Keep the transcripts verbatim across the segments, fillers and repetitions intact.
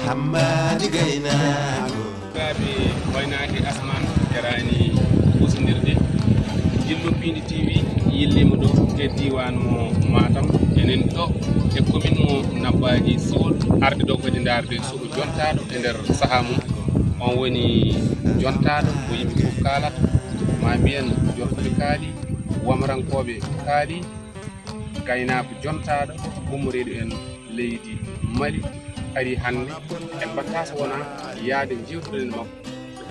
Hammadi Gaynaago. Sukaaɓe Hoynaaki Asmaan, jaraani husindirde. Jillu Piindi T V yilliima ɗo e diiwaan mo Matam. Enen ɗo e commune mo Nabbaaji Siwol, arde ɗo kadi ndaarde suɓo jontaaɗo e nder sahaa mum. On woni jontaaɗo mo yimɓe fof kaalata, maa mbiyen jolfuɓe kaali, wamrankooɓe kaali, gaynaako jontaaɗo, ummoriiɗo en leydi Mali, ari hannde. En mbaɗataa so wonaa yahde njeewtuɗen e makko.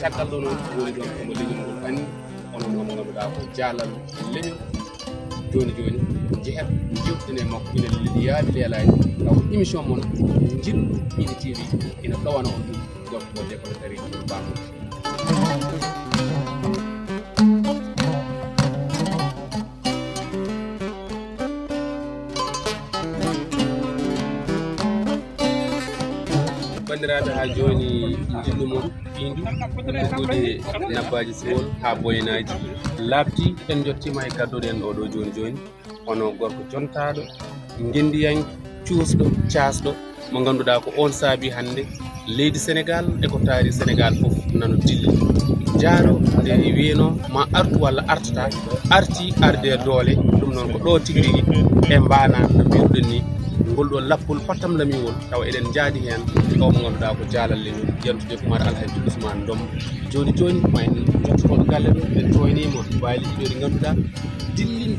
Caggal ɗo noon woni ɗoon komo leñol ngol ɓanni, onon ɗo mo ngannduɗaa ko jaalal leñol. Jooni jooni njehen njeewtuɗen e makko, ina leli yaawi leelaani, taw ko émission mon Jillu Piindi T V ina ɗowana on ɗum, gorko mo Debbo Tari Bambo. Banndiraaɓe, haa jooni njillu mon piindi, tuggude Nabbaaji Siwol haa Boynaaji laaɓti. En njottiima e gaddoɗen oɗo jooni jooni, hono gorko jontaaɗo, ngenndiyanke, cuusɗo, caasɗo, mo ngannduɗaa ko oon saabi hannde leydi Senegaal e ko taari Senegaal fof nano dilli. Jaaro nde wiyeno ma artu walla artata, arti arde doole, ɗum noon ko ɗo tigi rigi e mbaana no mbiruɗen ni, ngol ɗo lappol pattam lamiwol, tawa eɗen njaadi heen e o mo ngannduɗaa ko jaalal leñol, yantude Oumar Alhaji Ousmane Ndom. Jooni jooni ma en njottoɗo galle ɗo, en coynii mo baali ɗiɗo ɗi ngannduɗaa dillin.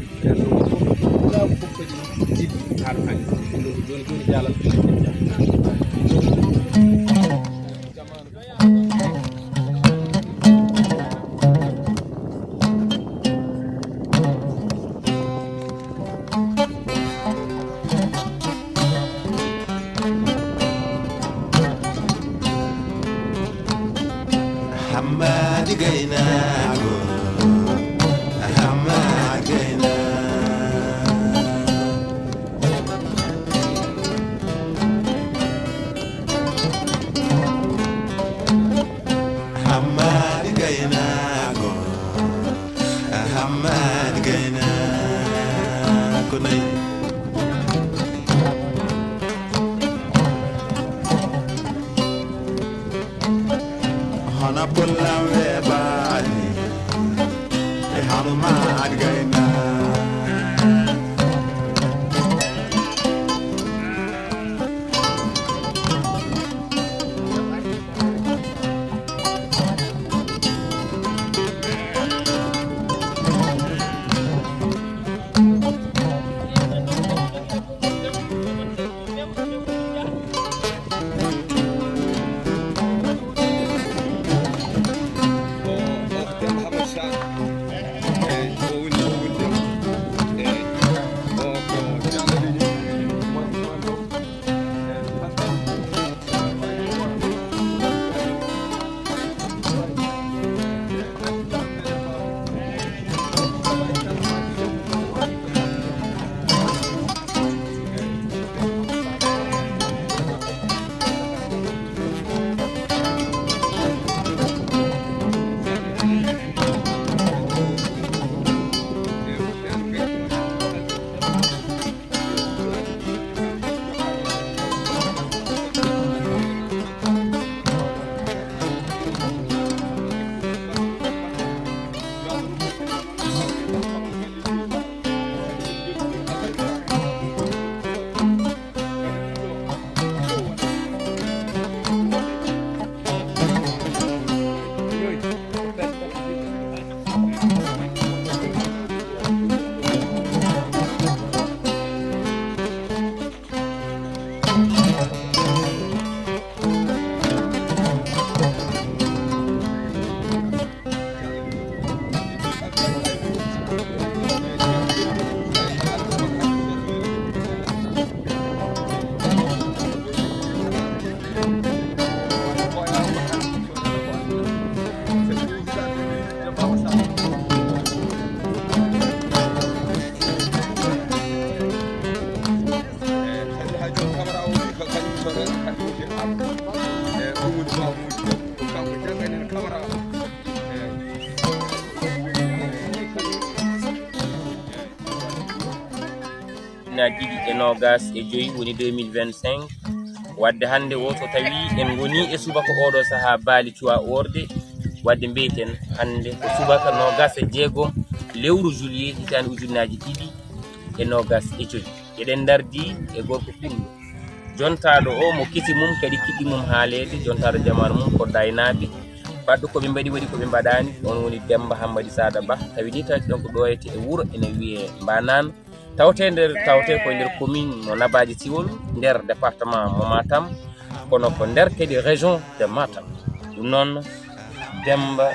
Hammadi Gaynaago, Hammadi Gaynaago. Hammadi Gaynaago, Hammadi Gaynaago nayi. Hono pullam weeɓaani e Hammadi Gaynaago. Ujunnaji ɗiɗi e noogas e joyi, woni deux mille vingt-cinq, Wadde hannde o, so tawii en ngonii e subaka ooɗoo sahaa Baali Cuwa Oorde, wadde mbiyeten hannde ko subaka noogaas e jeegom lewru juillet hitaande ujunnaaji ɗiɗi e noogaas e joy. Eɗen ndardii e gorko pullo, jontaaɗo o mo kisi mum kadi kiɗɗi mum haaleede, jontaaɗo jamaanu mum ko Daynaaɓe. Baɗɗo ko ɓe mbaɗi waɗi ko ɓe mbaɗaani, on woni Demmba Hammadi Saada Bah, tawi ni tawti ɗon ko ɗo e wuro ene wiyee Mbanaan. Tawte nder, tawte ko nder commune mo Nabaaji Siwol, nder département mo Matam, kono ko nder kadi région de Matam. Ɗum noon, Demmba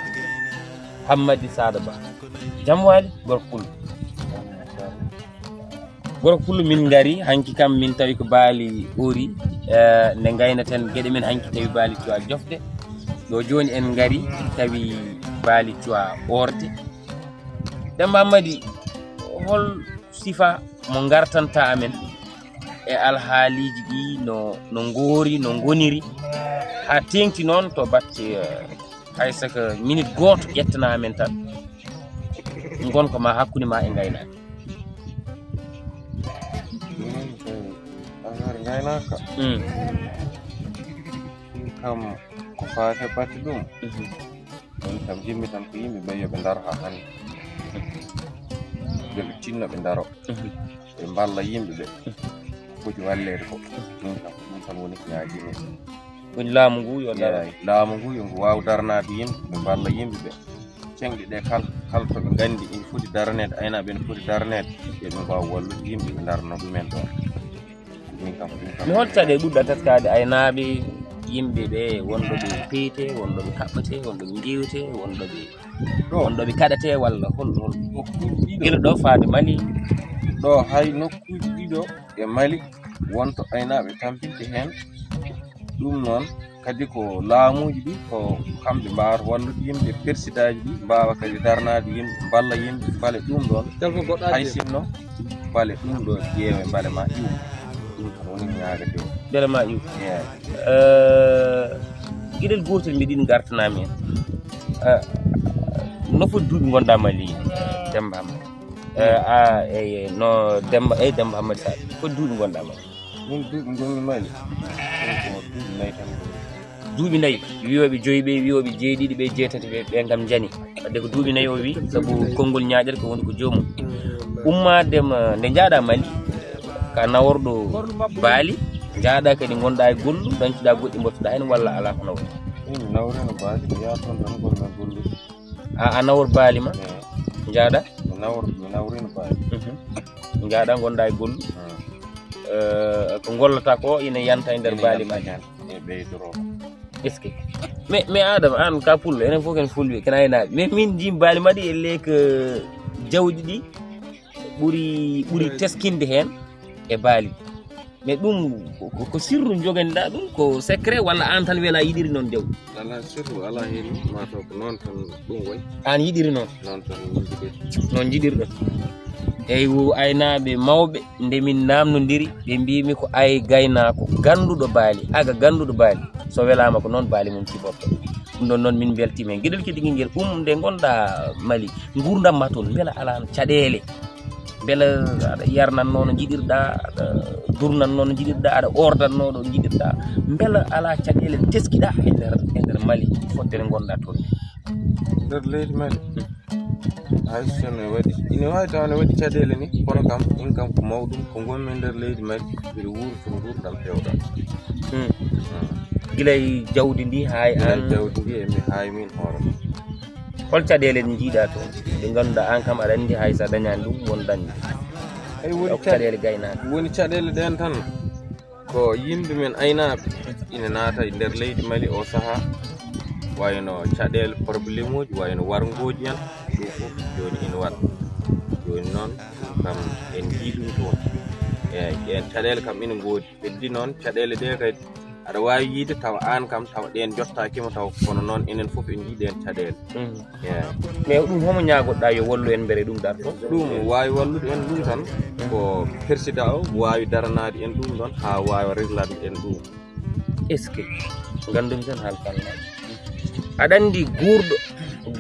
Hammadi Saada Bah. Jam waali, gorko pullo. Gorko pullo, min ngari hanki kam, min tawi ko Baali Oori, eh, nde ngaynaten geɗe men hanki tawi Baali Cuwa Jofde. Ɗo jooni en ngari tawi Baali Cuwa Oorde. Demmba Hammadi, hol sifa mo ngartanta amen e alhaaliiji ɗi no, no ngoori, no ngoniri, haa teeŋti noon to batte, eh, hay so ko minute gooto ƴettana amen tan, ngonka ma hakkunde ma e ngaynaaka. Ɗum ko affaire ngaynaaka. Mm. Ɗum kam ko faati batte ɗum. Mhm. Ɗum kam jimmi tan ko yimɓe ɓe yo ɓe ndaro haa hannde. Yo ɓe tinno ɓe ndaro. Mhm. Ɓe mballa yimɓe ɓe. Foti walleede ko. Ɗum kam, ɗum kam woni ko ñaagimi. Woni laamu ngu yo daro. Yeey, laamu ngu yo ngu waaw daranaade yimɓe, ɓe mballa yimɓe ɓe. Ceŋɗe ɗe kala, kala to ɓe nganndi ina foti daraneede, aynaaɓe ina foti daraneede, yo ɓe mbaaw wallude yimɓe, ɓe ndarano ɗumen ɗoon. Min kam, min kam. Mi hol caɗeele ɓurɗe teskaade aynaaɓe, yimɓe ɓe, wonɓe ɓe piyetee, wonɓe ɓe kaɓɓetee, wonɓe ɓe njeewetee, wonɓe ɓe, ɗo, wonɓe ɓe kaɗetee walla hol, hol? Nokkuuji ɗiɗo. Gila ɗo faade Mali. Ɗo hay nokkuuji ɗiɗo e Mali wonto aynaaɓe tampinte heen. Ɗum noon kadi ko laamuuji ɗi, ko kamɓe mbaawata wallude yimɓe, persidaaji ɗi mbaawa kadi daranaade yimɓe, mballa yimɓe, mbale ɗum ɗoon. Tel ko goɗɗo hay addi sinno mbale ɗum ɗo ƴeewe mbale ma iw. Ɗum ko woni ñaagate o. Mbele ma iw. Yeey. Eh, geɗel gootel mbiɗin ngartanaami heen. Eh, no foti duuɓi ngonɗaa Mali, Demmba Hammadi? Eh, a, eh, no Demmba, eh, Demmba Hammadi Sall. Foti duuɓi ngonɗaa Mali? Min duuɓi ngonmi Mali. Min ko duuɓi nayi tan ngonmi. Duuɓi nayi, wiyooɓe joyi ɓe, wiyooɓe jeeɗiɗi ɓe, jeetati ɓe, ɓen kam njani. Wadde ko duuɓi nayi o wi, sabu konngol ñaaƴere ko woni ko joomum. Ummaade ma, nde njaaɗa Mali, ka naworɗo Baali, njaaɗa kadi ngonɗa e gollu, dañcuɗa goɗɗi mbattuɗa heen walla alaa ko nawri? Min mi nawrino Baali, mi yaha toon tan ngonmi e gollu. A, a nawor Baali ma? Eey. Njaaɗa? Mi nawr-, mi nawrino Baali. Mhm. Njaaɗa ngonɗa e gollu. Hmm. Eh, ko ngollata ko ina yanta e nder Baali ma. Ina yanta heen, e ɓeydoro. Est-ce que? Mais, mais Adama, aan ka pullo, enen fof ken fulɓe, ken aynaaɓe. Mais min jim Baali maɗi e lek jawdi ɗi ɓuri, ɓuri teskinde heen e Baali. Mais ɗum ko, ko, ko sirru joganiɗa ɗum, ko secret walla aan tan wela yiɗiri noon jawdi? Alaa sirru, alaa heen, ma taw ko noon tan ɗum wayi. Aan yiɗiri noon? Noon tan min njiɗiri. Noon njiɗirɗon. Eyi, wo aynaaɓe mawɓe, nde min naamnondiri, ɓe mbiimi ko ay gaynaako gannduɗo Baali, aga gannduɗo Baali, so welaama ko noon Baali mum siforto. Ɗum ɗon noon min mbeltiima heen. Geɗel kadi ngel, um, nde ngonɗa Mali, nguurndam ma toon, mbela alaa caɗeele? Mbela aɗa yarnannoo no njiɗirɗa, aɗa durnannoo no njiɗirɗa, aɗa oordannoo ɗo njiɗirɗa? Mbela alaa caɗeele teskiɗa e nder, e nder Mali, fodde nde ngonɗa toon? Nder leydi Mali? Hmm. Hay so ne waɗi, ina waawi tawa ne waɗi caɗeele ni, kono kam, min kam ko mawɗum, ko ngonmi nder leydi Mali, mbiɗa wuuri ko nguurndam peewɗam. Hmm. Hmm. Gila e jawdi ndi haa e aan? Gila e jawdi ndi e mi haa e miin hoore. Hol caɗeele ɗe njiiɗa toon, ɗe ngannduɗaa aan kam aɗa anndi hay so a dañaani ɗum, won dañde? Eyi, woni caɗ-, caɗeele gaynaaɓe. Woni caɗeele ɗeen tan, ko yimɓe men aynaaɓe ina naata e nder leydi Mali o sahaa, wayno caɗeele problème uji, wayno warngooji en, ɗum fof jooni ina waɗa. Jooni noon, kam en njii ɗum toon. Eeyi, ɗeen caɗeele kam ina ngoodi. Heddi noon, caɗeele ɗe kadi, aɗa waawi yiide tawa aan kam, tawa ɗeen njottaaki ma taw, kono noon enen fof en njii ɗeen caɗeele. Mhm. Eeyi. Mais ɗum homo ñaagotoɗaa yo wallu en mbele ɗum darto? Ɗum waawi wallude en ɗum tan, ko persidaa o waawi daranaade en ɗum ɗoon, haa waawa reglande en ɗum. Est-ce que nganndumi tan haal kalma? Aɗa anndi guurɗo,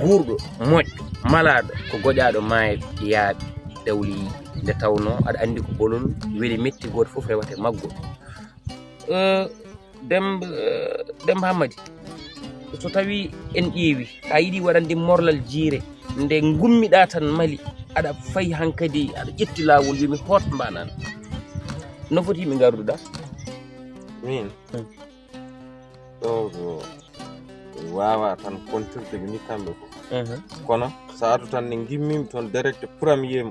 guurɗo, moƴƴo, malaaɗo, ko goƴaaɗo maayo yaaɓi, dawli yiɗi. Nde tawnoo aɗa anndi ko bolol weli metti gooto fof rewata e maggo. Eh, Demba, eh, Demba Hammadi, so tawi en ƴeewi, a yiɗi waɗande morlal jiire, nde ngummiɗa tan Mali, aɗa fayi hankadi, aɗa ƴetti laawol, yo mi hoot mbanan. No foti yimɓe ngarduɗa? Min? Hmm. Ɗo ko mi wawa tan kontirde ɓe ni kamɓe fof. Mhm. Kono saatu tan ne ngimmimi toon direct premier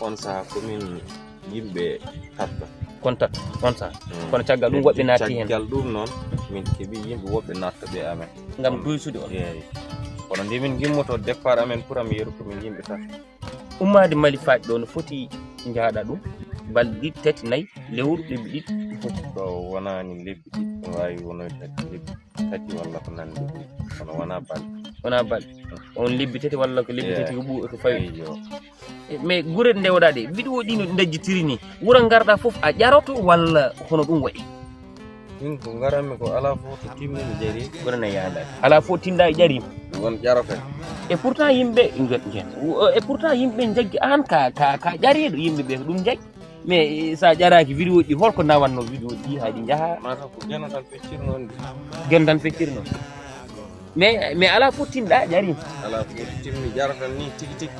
on saha ko min yimɓe tatta. Kon tatta, on saha. Mm. Kono caggal ɗum woɓɓe naatti heen. Caggal ɗum noon, min keɓi yimɓe woɓɓe natta ɓe amen. Ngam duysude on. Eeyi. Kono nde min ngimmoto départ amen premier ko min yimɓe tatta. Ummaade Mali faade ɗo no foti njahɗa ɗum? Balɗe ɗiɗi, tati, nayi, lewru, lebbi ɗiɗi, ɗi foti? Ɗo wonaani lebbi ɗiɗi, ɗum waawi wonoyde tati, lebbi tati walla ko nande ɗum, kono wonaa balɗe. Wonaa balɗe. On lebbi tati walla ko lebbi Eeyi. tati ko ɓuu-, ko fawi. Eyyo. E, mais gure nde woɗaa ɗe, vidéo ɗi no ɗi ndajjitiri ni, wuro ngarɗaa fof a ƴaroto walla hono ɗum wayi? Min ko ngaranmi ko alaa fof to timmi mi ƴari. Kono ne yaada. Alaa fof tinda e ƴari. Won ƴarata. Et pourtant yimɓe nge-, nge-, et pourtant yimɓe njaggi aan ka, ka, ka ƴariiɗo, yimɓe ɓe ko ɗum njaggi. Mais, eh, sa ƴaraaki vidéo ji, holko nawatno vidéo ji haa ɗi njaha? Ma ko geno tan feccirno on. Geno tan feccirno. Mais, mais alaa fof tinɗa ƴari. Alaa fof timmi ƴarata ni tigi tigi.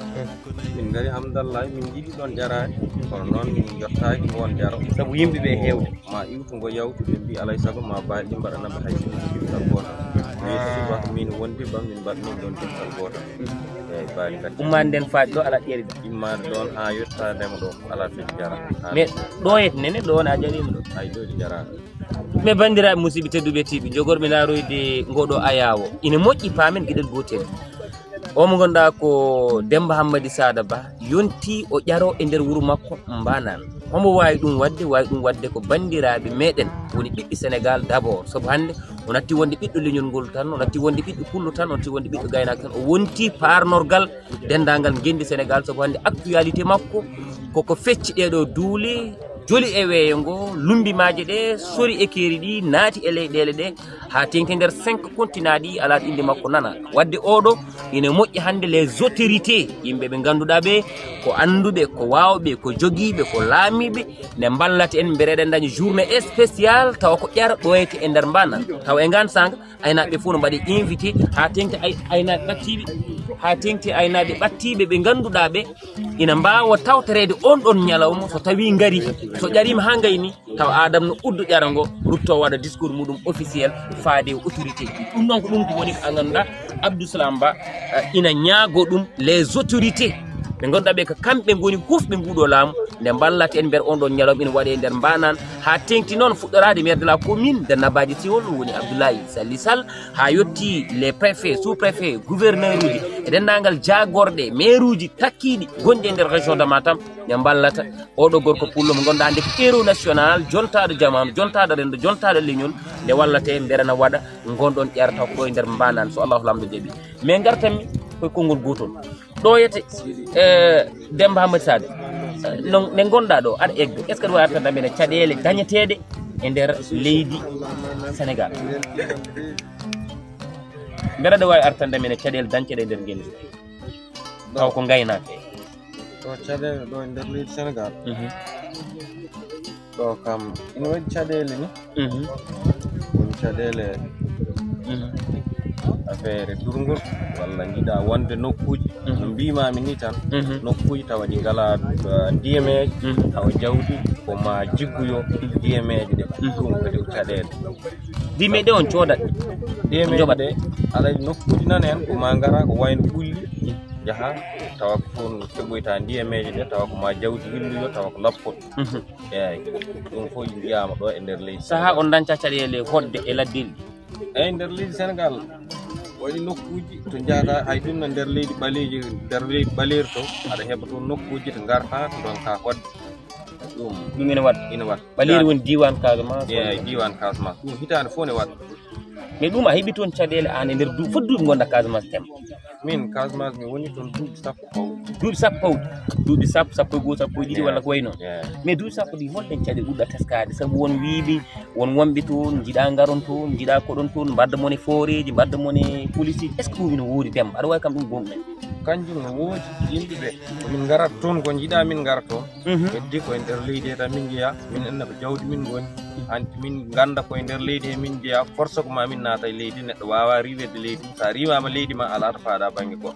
Min ngari, hamdallahi, min njiɗi ɗon ƴaraade. Kono noon min njottaaki won ƴaro. Sabu yimɓe ɓe heewde. Ma iwtu ngo yawtu, ɓe mbi alay sago ma baaɗi mbaɗana ɓe hay sinno ciftal gootal. Mi yetti subaka min wondi ba min mbaɗ min ɗon ciftal gootal. Eeyi, baaɗi kadi. Ummaade nden faade ɗo alaa ƴeriɗo. Immaade ɗon haa yottaade mo ɗo alaa fedde jara. Mais ɗo et nene ɗo wona a ƴariima ɗo? Hay ɗo ɗi jaraaka. Mais banndiraaɓe musidɓe tedduɓe tiiɓe jogorɓe laaroyde ngoɗo ayaawo. Ina moƴƴi paamen geɗel gootel. O mo ngonnduɗaa ko Demmba Hammadi Saada Ba, yontii o ƴaroo e nder wuro makko Mbanan. Homo waawi ɗum waɗde? Waawi ɗum waɗde ko banndiraaɓe meɗen, woni ɓiɓɓe Senegaal d'abord. Sabu hannde o natti wonde ɓiɗɗo leñol ngol tan, o natti wonde ɓiɗɗo pullo tan, o natti wonde ɓiɗɗo gaynaako tan. O wontii paarnorgal denndaangal ngenndi Senegaal, sabu hannde actualité makko koko fecci ɗeeɗo duule, joli e weeyo ngo, lummbi maaje ɗe, sori e keeri ɗi, naati e leyɗeele ɗe, haa teŋti nder cinq continent ɗi, alaa ɗo innde makko nana. Waɗde oɗo ina moƴƴi hannde les autorités, yimɓe ɓe ngannduɗaa ɓe ko annduɓe, ko waawɓe, ko jogiiɓe, ko laamiiɓe, ne mballata en, mbele eɗen ndaña journée spéciale tawa ko ƴara ɗoyete e nder Mbanan. Tawa e ngaan saanga, aynaaɓe fof no mbaɗi invité, haa teŋti ay-, aynaaɓe ɓattiiɓe, haa teŋti aynaaɓe ɓattiiɓe ɓe ngannduɗaa ɓe ina mbaawa tawtoreede on ɗon ñalawma, so tawii ngari, so ƴariima haa ngayni, tawa Adam no uddo ƴara ngo, rutto waɗa discours muɗum officiel faade e autorité ji. Ɗum noon ko ɗum ko woni ko a ngannduɗaa Abdou Salam Ba, eh, ina ñaago ɗum les autorités ɓe ngannduɗaa ɓe ko kamɓe ngoni hufɓe nguɗo laamu, nde mballata en mbele on ɗon ñalawma ina waɗe e nder Mbanan, haa teŋti noon fuɗɗoraade maire de la commune de Nabadji Civil woni Abdoulaye Sally Sall, haa yotti les préfets, sous-préfets, gouverneur uji, e denndaangal jaagorɗe, maire uji takkiiɗi gonɗi e nder région de Matam, ɓe mballata oɗo gorko pullo mo ngannduɗaa nde ko héros national, jontaaɗo jamaanu, jontaaɗo renndo, jontaaɗo leñol, nde wallata en mbele na waɗa ngon ɗon ƴara taw ko ɗo e nder Mbanan, so Allahu Laamɗo jaɓi. Mais ngartanmi koye konngol gootol. Ɗoyete, eh, Demmba Hammadi Saada, eh, no, nde ngonɗaa ɗo, aɗa egga, est-ce que aɗa waawi artande amen e caɗeele dañeteeɗe e nder leydi Senegaal? Mbele aɗa waawi artande amen e caɗeele dañeteeɗe e nder ngenndi? Taw ko ngaynaaka. Ɗo caɗeele ɗo e nder leydi Senegaal. Mhm. Ɗo kam ina waɗi caɗeele ni. Mhm. Woni caɗeele Mhm. affaire durngol, walla njiɗa wonde nokkuuji. Mhm. No mbiimaami ni tan, Mhm. nokkuuji tawa ɗi ngalaa, uh, ndiyameeje, Mhm. tawa jawdi ko ma jiggoyo ndiyameeje ɗe. Mhm. Ɗum kadi ko caɗeele. Ndiyameeje ɗe on coodat? Ndiyameeje Njoɓat? Ɗe, alaa nokkuuji nana heen ko ma ngara ko wayno ɓulli, Mhm. njaha, tawa ko toon keɓoyta ndiyameeje ɗe, tawa ko ma jawdi hilluyo, tawa ko lappo. Mhm. Eeyi, ɗum fof njiyaama ɗo e nder leydi Sahaa Senegaal. On dañca caɗeele hoɗde e laddeeli? Eeyi, nder leydi Senegaal, waɗi nokkuuji to njahata, hay ɗum no nder leydi ɓaleeji, nder leydi ɓaleeri to, aɗa heɓa toon nokkuuji to ngarta, to ndonka hoɗde. Ɗum Ɗum ina waɗa? Ina waɗa. Ɓaleeri woni diiwaan Casamance? Eeyi, diiwaan Casamance. Ɗum hitaande fof ne waɗa. Mais ɗum a heɓi toon caɗeele aan e nder du-, foti duuɓi ngonɗaa Casamance Demba? Min Casamance mi woni toon duuɓi sappo pawɗi. Duuɓi sappo pawɗi? Duuɓi sappo, sappo e goo, sappo e ɗiɗi Eeyi. Walla ko wayi noon? Eeyi. Mais duuɓi sappo ɗi, hol ɗeen caɗeele ɓurɗa teskaade? Sabu won wiiɓe, won wonɓe toon, njiɗa ngaron toon, njiɗa koɗon toon, mbadda mon e fooreeji, mbadda mon e politique. Est-ce que ɗum ina woodi Demba? Aɗa waawi kam ɗum goonɗen? Kanjum no woodi, yimɓe ɓe, ko min ngarata toon, ko njiɗaa min ngara toon. Mhm. Heddi ko e nder leydi he tan min njeyaa, min annda ko jawdi min ngoni. Hanti min ngannda ko e nder leydi he min njeyaa, force ko ma min naata e leydi, neɗɗo waawaa riiwirde leydi mum. So a riiwaama leydi ma, alaa to faaɗaa bannge goɗɗo.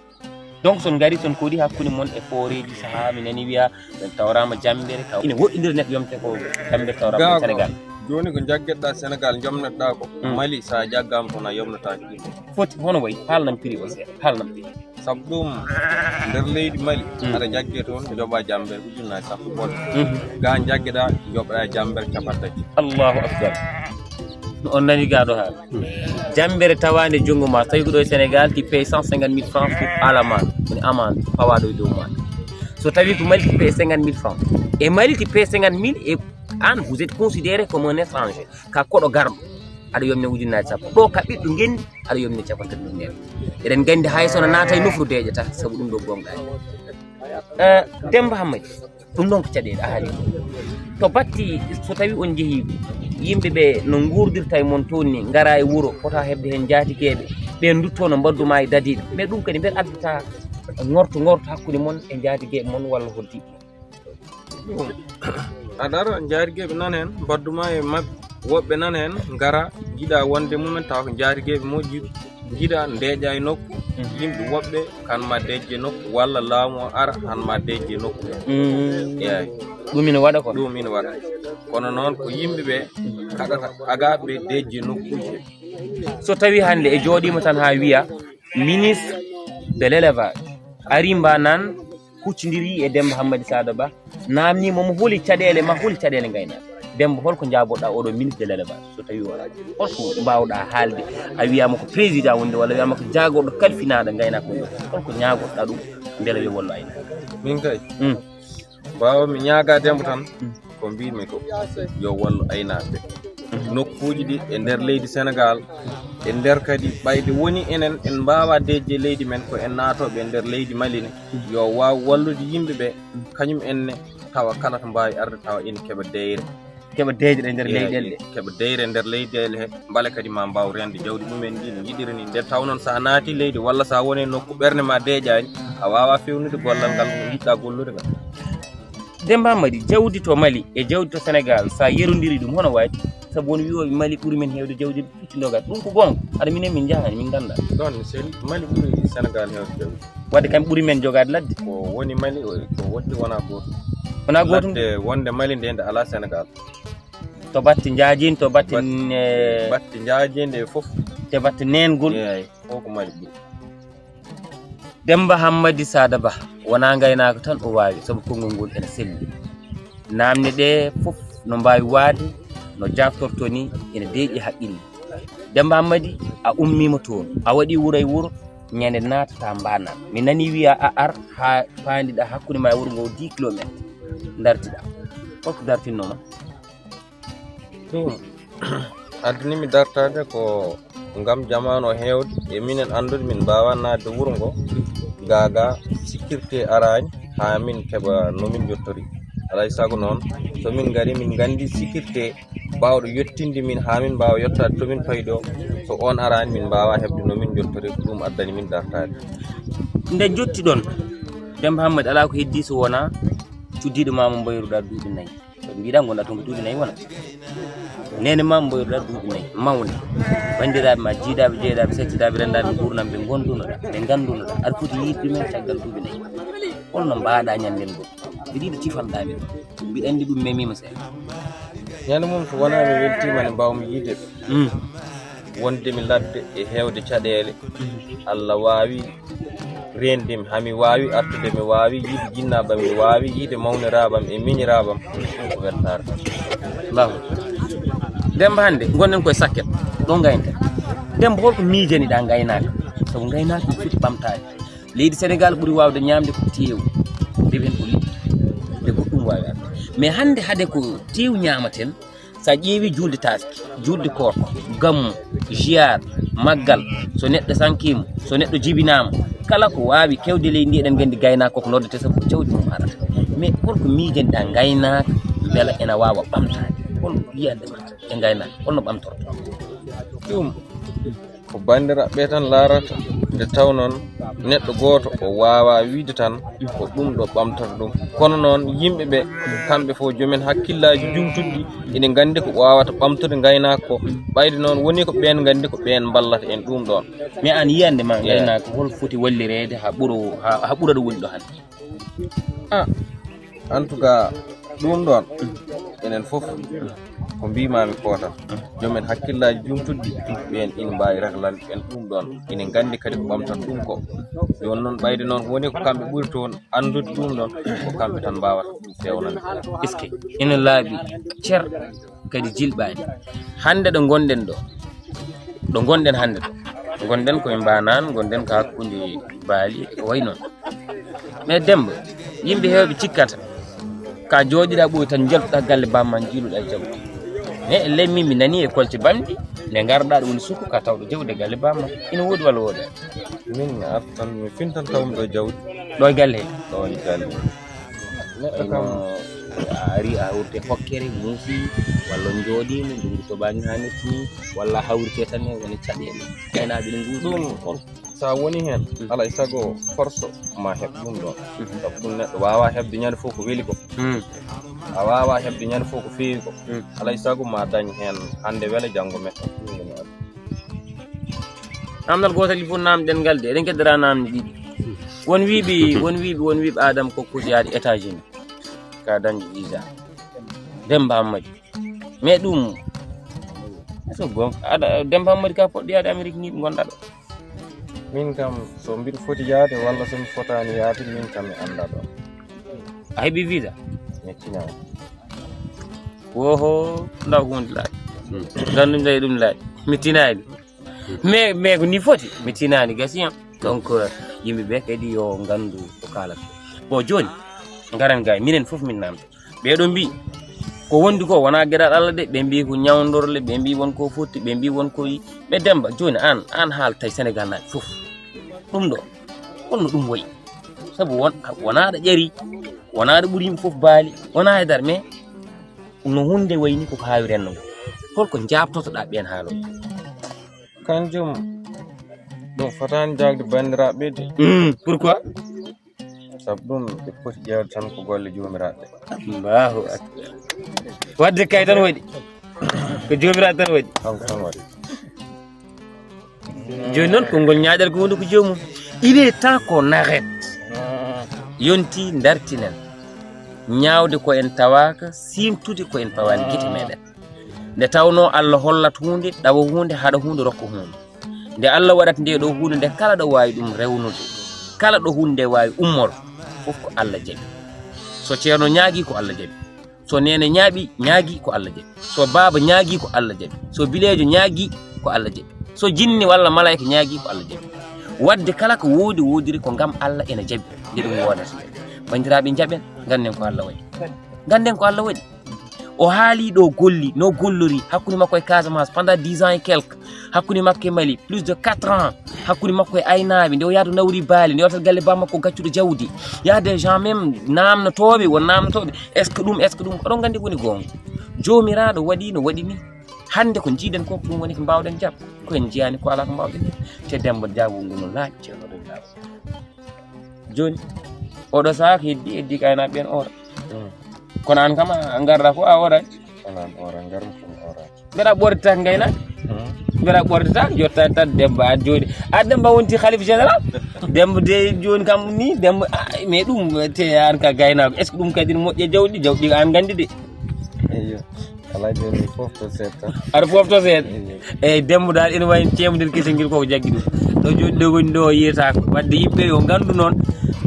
Donc, so on ngari, so on koɗi hakkunde mon e fooreeji, sahaa mi nani wiya, en tawraama jammbere, taw ine woɗɗindira neɗɗo yomte ko jammbere tawraama Gaa ko Sénégal. Jooni ko njaggetɗaa Sénégal, njomnetɗaa ko. Mm. Mali, so a jaggaama toon, a yomnotaaki ɗum. Foti, hono wayi? Haalnam prix o seeɗa, haalnam prix. Sabu ɗum, nder leydi Mali, mm, aɗa jaggee toon, njoɓaa jammbere ujunnaaje sappo bonde. Mhm. Gaa njaggeɗaa, njoɓɗaa jammbere cappanɗe tati. Allahu akbar. No on nani gaa ɗo haala. Jammbere tawaande junngo ma, so tawi ko ɗo e Sénégal, tu payes cent cinquante mille francs pour amende. Woni amende, pawaaɗo e dow ma. So tawi ko Mali, tu payes cinquante mille francs. E Mali, tu payes cinquante mille et an, vous êtes considéré comme un étranger. Ka koɗo garɗo, aɗa yomne ujunnaaje sappo. Ɗo ka ɓiɗɗo ngenndi, aɗa yomni cappanɗe tati ujunere. Eɗen nganndi hay so no naata e nofru deeƴata, sabu ɗum ɗo goonga. Eh, Demba Hammadi, ɗum ɗon ko caɗeele, a haali ɗum. To batti, so tawi on njehii, yimɓe ɓe no nguurdirta e mon toon ni, ngara e wuro, fota heɓde heen njaatigeeɓe, ɓe ndutto no mbaddu ma e dadiiɗe. Mais ɗum kadi, mbel addata ngorto, ngorto hakkunde mon e njaatigeeɓe mon walla holti? Ɗum, a daro, njaatigeeɓe nana heen, mbaddu ma e maɓɓe, woɓɓe nana heen, ngara, njiɗa wonde mumen, tawa ko njaatigeeɓe moƴƴi, njiɗa ndeeƴa e nokku, mhm, yimɓe woɓɓe, kan ma deeƴe nokku, walla laamu o ara, han ma deeƴe nokku. Mm. Eeyi. Ɗum ina waɗa ko? Ɗum ina waɗa. Kono noon ko yimɓe ɓe kaɗata agaaɓe deeƴe nokkuuji. So tawi hannde e jooɗiima tan haa wiya, ministre de l'élevage ari mba naan, huccondiri e Demba Hammadi Sada Ba, naamniima mo holi caɗeele ma, holi caɗeele ngaynaaka. Demba, holko njaaboɗaa oɗo ministre de l'élevage, so tawi o ari? Holko mbaawɗaa haalde? A wiyaama ko président wonde, walla wiyaama ko jaagorɗo kalfinaaɗo ngaynaaka wonde. Holko ñaagotoɗaa ɗum mbele yo wallu aynaaɓe? Min kay, mm, mbaawa mi ñaagaa Demba tan, mm, ko mbiimi ko yo wallu aynaaɓe. Nokkuuji ɗi e nder leydi Senegaal, e nder kadi ɓayde woni enen en mbaawa deeƴde leydi men, ko en naatooɓe e nder leydi Mali ne, yo waaw wallude yimɓe ɓe, kañum en ne tawa kala to mbaawi arde tawa ene keɓa deyre. Keɓa deyre e nder leyɗeele ɗe. Keɓa deyre e nder leyɗeele he, mbele kadi ma mbaaw reende jawdi mumen ndi no yiɗiri ni. Nde taw noon so a naati leydi walla so a woni e nokku ɓernde ma deeƴaani, a waawaa fewnude gollal ngal njiɗɗaa gollude ngal. Demba Hammadi, jawdi to Mali e jawdi to Senegaal, so a yerondiri ɗum, hono wayi? Sabu won wiyooɓe Mali ɓuri men heewde jawdi pucci ndogas. Ɗum ko goonga. Hade minen min njahaani, min nganndaa. Ɗoon ne sel-, Mali ɓuri Senegaal heewde jawdi. Wadde kam ɓuri men jogaade ladde. Ko woni Mali, o, ko wotti wonaa gootum. Wonaa gootum? Ladde wonde Mali nde, nde alaa Senegaal. To batte njaajin, to batte, bat-, ne-, batte njaajinde e fof. Te batte neengol. Eeyi, fof ko Mali ɓuri. Demba Hammadi Sada Ba, wonaa ngaynaaka tan o waawi, sabu konngol ngol ene selli. Naamne ɗe fof no mbaawi waade, no jaabtortoo ni, ene deeƴi haqqille. Demba Hammadi, a ummiima toon, a waɗi wuro e wuro, ñande naatata mbaanaa. Mi nani wiya a ar haa paandiɗaa hakkunde ma e wuro ngo dix kilomètres, ndartiɗaa. Holko dartinnoo ma? Ɗum, addani mi dartaade ko ngam jamaanu o heewde, e minen anndude min mbaawaa naatde wuro ngo, gaa gaa sécurité araani haa min keɓa no min njottori. Alaa e sago noon, so min ngari, min nganndi sécurité baawɗo yettinde min haa min mbaawa yettaade to min payi ɗo. So oon araani, min mbaawaa heɓde no min njottori, ko ɗum addani min dartaade. Nde njottiɗon, Demba Hammadi, alaa ko heddii so wonaa cuddiiɗo ma mo mbayruɗaa duuɓi nayi. Mbiɗa ngonɗaa toon ko duuɓi nayi wona. Neene ma mboyruɗaa duuɓi nayi, mawni. Banndiraaɓe ma, jiidaaɓe, jeyɗaaɓe, settidaaɓe, renndaaɓe, nguurndam ɓe ngondunoɗaa, ɓe nganndunoɗaa. Aɗa foti yiide ɗumen caggal duuɓi nayi. Holno mbaawɗaa ñannden goo? Mbiɗa yiɗi cifanɗaa min. Mbiɗa anndi ɗum memiima seeɗa. Ñande mum, so wonaa mi weltiima ne, mbaawmi yiide ɓe. Mm. Wondemi ladde e heewde caɗeele. Allah waawi reende mi, haa mi waawi artude, mi waawi yiide jinnaaɓe am, mi waawi yiide mawniraaɓe am e miñiraaɓe am. Ɗum ko weltaare tan. Mbaaw. Demba, hannde ngonɗen koye sakket, ɗo ngaynten. Demba, holko miijaniɗaa ngaynaaka? Sabu ngaynaaka no foti ɓamtaade. Leydi Senegaal ɓuri waawde ñaamde ko teewu, ndewen ko liɗɗi, nde goɗɗum waawi arde. Mais hannde hade ko teewu ñaamaten, so a ƴeewi juulde taaske, juulde koorko, gammu, ziyaar, maggal, so neɗɗo sankiima, so neɗɗo jibinaama, kala ko waawi kewde leydi ndi, eɗen nganndi gaynaako ko noddetee sabu ko jawdi mum haɗata. Mais holko miijaniɗaa ngaynaaka mbela ena waawa ɓamtaade? Hol yiyannde ma e ngaynaaka, holno ɓamtortoo? Ɗum, Ko banndiraaɓe tan laarata, nde taw noon neɗɗo gooto o waawaa wiide tan ko ɗum ɗo ɓamtata ɗum. Kono noon yimɓe ɓe, kamɓe fof joomen hakkillaaji juumtuɗi, ene nganndi ko waawata ɓamtude ngaynaaka ko. Ɓayde noon woni ko ɓeen nganndi ko ɓeen mballata en ɗum ɗoon. Mais aan yiyannde ma ngaynaaka hol foti wallireede haa ɓura, haa, haa ɓura ɗo woni ɗo hannde? Ah, en tout cas, ɗum ɗoon, enen fof ko mbiimaami ko tan. Joomen hakkillaaji juumtuɗi, ɓeen ina mbaawi rahlande ɓeen ɗum ɗoon. Ina nganndi kadi ko ɓamtata ɗum ko. Jooni noon, ɓayde noon, woni ko kamɓe ɓuri toon anndude ɗum ɗoon, ko kamɓe tan mbaawata ɗum feewnande. Est-ce que ina laaɓi cer kadi jilɓaani? Hannde ɗo ngonɗen ɗo, ɗo ngonɗen hannde ɗo, ngonɗen koye mbaanaan, ngonɗen ko hakkunde baali e ko wayi noon. Mais Demmba, yimɓe heewɓe cikkata ka jooɗiɗa ɓooy tan, njaltuɗa galle bamma, njiiluɗa jawdi. Mais elley min mi nani e kolte bamɗi, nde ngarɗa ɗo woni sukku ka tawɗo jawdi e galle bamma. Ina woodi walla wooda? Min mi arta tan, mi fintan tawmi ɗo jawdi. Ɗo e galle he? Ɗo e galle. Neɗɗo kam a ari a hawrite hokkere, muusi, walla on njooɗiima, ndunngu toɓaani haa netti nii, walla a hawrite tan e woni caɗeele. Aynaaɓe ne nguuri ɗum. Ɗum on, so a woni heen, alaa e sago force ma heɓ ɗum ɗoon. Mhm. Sabu ɗum neɗɗo waawaa heɓde ñande fof ko weli ko. Mm. A waawaa heɓde ñande fof ko feewi ko. Mm. Alaa e sago ma dañ heen hannde wele, janngo meɗɗa. Ɗum woni aduna. Naamndal gootal il faut naamnɗen ngal de, eɗen keddora naamne ɗiɗi. Won wiiɓi, won wiiɓi, won wiiɓi Adama ko foti yaade États-Unis ka dañde visa. Demmba Hammadi. Mais ɗum, so gon-, aɗa, Demmba Hammadi ka poɗɗo yaade Amérique ni ngonɗa ɗo? Min kam, so mbiɗo foti yaade walla so mi fotaani yaade, min kam mi annda ɗo. A heɓi visa? Mi tinaani. Woho, ndaw ko woni laaɗi. Hmm. Nganndu njayi ɗum laaɗi. Mi tinaani. Mais, mais ko ni foti, mi tinaani, gasi am. Donc, euh, yimɓe ɓe kadi yo nganndu ko kaalata. Bon, jooni, ngaren ga, minen fof min naamta. Ɓee ɗo mbii, ko wondi ko wonaa geɗal Allah de, ɓe mbii ko ñawndorle, ɓe mbii won ko fotti, ɓe mbii won ko yi-, ɓe Demmba, jooni aan, aan haal tawi Senegal naaɓe fof. Ɗum ɗo, holno ɗum wayi? Sabu won, wonaa ɗo ƴari, wonaa ɗo ɓuri yimɓe fof baali, wonaa e dar, mais no huunde wayi ni koko haawi renndo ngo. Holko njaabtotoɗaa ɓeen haalooɓe? Kanjum, ɗum fotaani jaagde banndiraaɓe de. Mm, pourquoi? Sabu ɗum, ɓe poti ƴeewde tan ko golle joomiraaɓe. Allahu akbar. Waɗde kay tan waɗi. Ko joomiraaɓe tan waɗi. Kanko tan waɗi. Jooni noon, konngol ñaaɗal ko wonde ko joomum. Il est temps qu'on arrête. Yonti ndartinen. Ñaawde ko en tawaaka, siimtude ko en pawaani gite meeɗen. Nde tawnoo Allah hollat huunde, ɗawa huunde, haɗa huunde, rokka huunde. Nde Allah waɗata nde ɗo huunde nde, kala ɗo waawi ɗum rewnude, kala ɗo huunde nde waawi ummor, fof ko Allah jaɓi. So ceerno ñaagi, ko Allah jaɓi. So neene ñaaɓi, ñaagi, ko Allah jaɓi. So baaba ñaagi, ko Allah jaɓi. So bileejo ñaagi, ko Allah jaɓi. So jinne walla malaayka ñaagi, ko Allah jaɓi. Waɗde kala ko woodi woodiri ko ngam Allah ena jaɓi nde ɗum woodata. Banndiraaɓe, njaɓen, ngannden ko Allah waɗi. Ngannden ko Allah waɗi. O haali ɗo golli, no gollori hakkunde makko e Casamance pendant dix ans et quelques, hakkunde makko e Mali plus de quatre ans, hakkunde makko e aynaaɓe, nde o yahata nawri baali, nde o yaltata galle bammakko gaccuɗo jawdi. Il y a des gens même naamnotooɓe, won naamnotooɓe, est-ce que ɗum, est-ce que ɗum, oɗon nganndi ko woni goonga. Joomiraaɗo waɗi no waɗi ni. Hannde ko njiiɗen ko, ko ɗum woni ko mbaawɗen jam. Ko en njiyaani ko alaa ko mbaawɗen jam. Te Demmba, jaagol ngol no laaɓi, ceerno Demmba. Jooni, oɗo sahaa ko heddi, heddi ko aynaaɓe ɓeen oora. Mm. Kono aan kam, a ngarɗaa ko a ooraani? Kono aan oora, ngarmi kono oora. Mbeɗa ɓordi tan ngaynaaka? Mm. Mbeɗa ɓordi tan, yottaani tan Demmba, aan jooni. A Demmba wonti khalife général? Demmba de jooni kam ni, Demmba, ah, mais ɗum, te aan ka gaynaako. Est-ce que ɗum kadi ne moƴƴi e jawɗi? Jawɗi ko aan nganndi de. Eyyo. Alaa jooni mi foofto seeɗa tan. Aɗa foofto seeɗa? Eyyo. Eyyi, Demmba dal ina wayi ceemodel kesel ngel koko jaggi ɗum. Ɗo jooɗi ɗo woni ɗo yiyetaako. Wadde yimɓe yo nganndu noon,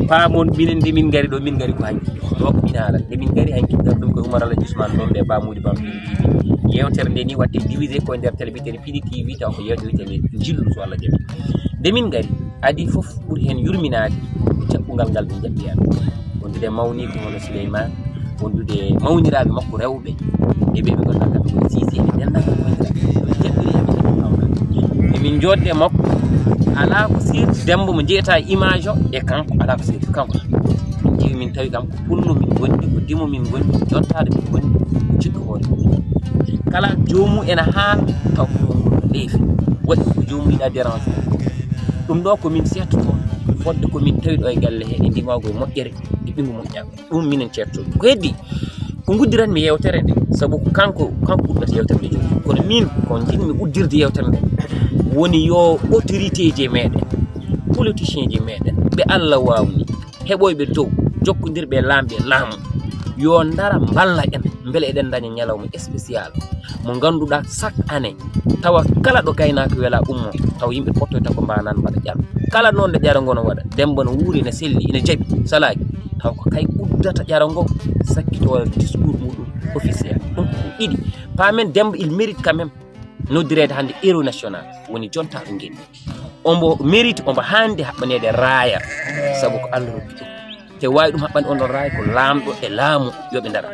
paamon minen nde min ngari ɗo, min ngari ko hanki. Ɗo ko min haala. Nde min ngari hanki, ngar ɗum ko Oumar Alhaji Ousmane ɗon ɓe Ba Mody Bam P D T V. Yeewtere nde ni waɗte divisé ko e nder télé biyeteende P D T V, taw ko yeewtere wiyetee njillu so Allah jaɓi. Nde min ngari, adii fof ɓuri heen yurminaade ko jaɓɓungal ngal ɓe njaɓɓi en. Wondude e mawniiko hono Souleymane, wondude e mawniraaɓe makko rewɓe, e ɓe ɓe ngannduɗaa kamɓe ngoni Cissé, e denndaangal mawniraaɓe. Ɓe njaɓɓiri en, ɓe njaɓɓi kawgal. Emin njoodde e makko, alaa ko seerti Demmba mo njeyata e image o e kanko, alaa ko seerti ko kanko tan. Min njehi, min tawi kam ko pullo min ngondi, ko dimo min ngondi, ko jontaade min ngondi, ko jiɗɗo hoore mum. Kala joomu ena haala, taw ko ɗum leefi. Waɗi ko joomum yiɗa dérange. Ɗum ɗo ko min ceertoto, fodde ko min tawi ɗo e galle he, e ndimaagu e moƴƴere, e ɓinngu moƴƴaagu. Ɗum minen ceertoto. Ko heddi, ko nguddiranmi yewtere nde, sabu ko kanko, kanko uddata yewtere nde jooni. Kono min, ko njiɗmi uddirde yewtere nde, woni yo autorité ji meɗen, politicien ji meɗen, ɓe Allah waawni, heɓoyɓe dow, jokkondirɓe e laamɓe e laamu, yo ndara mballa en, mbele eɗen ndaña ñalawma spécial mo ngannduɗaa chaque année, tawa kala ɗo gaynaako wela ummo, tawa yimɓe pottoyta ko mbanan mbaɗa ƴaro. Kala noon nde ƴaro ngo no waɗa, Demba no wuuri, ne selli, ene jaɓi, salaaki, taw ko kay uddata ƴaro ngo, sakkito waɗa discours muɗum officiel. Ɗum ko ɗiɗi. Paamen Demba, il mérite quand même noddireede hannde héros national, woni jontaaɗo ngenndi. Ombo mérite, ombo haandi haɓɓaneede raaya, sabu ko Allah rokki ɗum. Te waawi ɗum haɓɓande on ɗon raaya ko laamɗo e laamu, yo ɓe ndara.